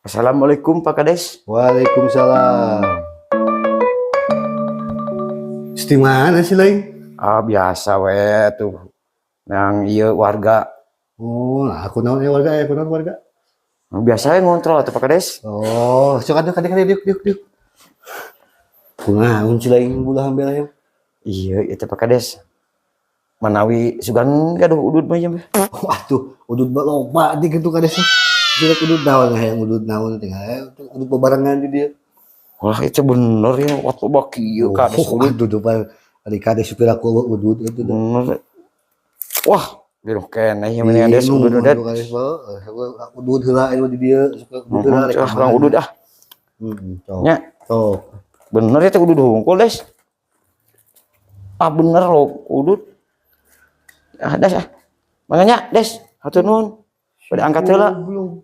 Assalamualaikum, Pak Kades. Waalaikumsalam. Di mana sih lain? Ah, biasa we tuh. Yang iya warga. Oh, nah aku naon ya warga ya, aku naon warga. Biasa we ngontrol atuh, Pak Kades. Oh, sok atuh kade kade, diuk diuk diuk. Kunaon sih lain bulah ambil ayam? Iya, itu Pak Kades. Manawi sugan gaduh udud mah ya. Waduh, udud mah loba di kitu kades. Jelek udud naon, hayang udud naon, tinggal udud bebarengan di dia. Wah, itu bener ya, waktu baki ieu kades Oh, udud. Aduh, depan ari kades supir aku udud itu. Bener. Wah, biruh keneh ya mendingan des udud udud. Kades mah, udud heula anu di dieu, suka udud heula rek Ah, urang udud ah. Heeh, sok. Nya. Sok. Bener ya teh udud hungkul, Des. Ah, bener loh udud. Ah, Des ah. Makanya, Des, hatur nuhun. Pada angkat heula. Belum.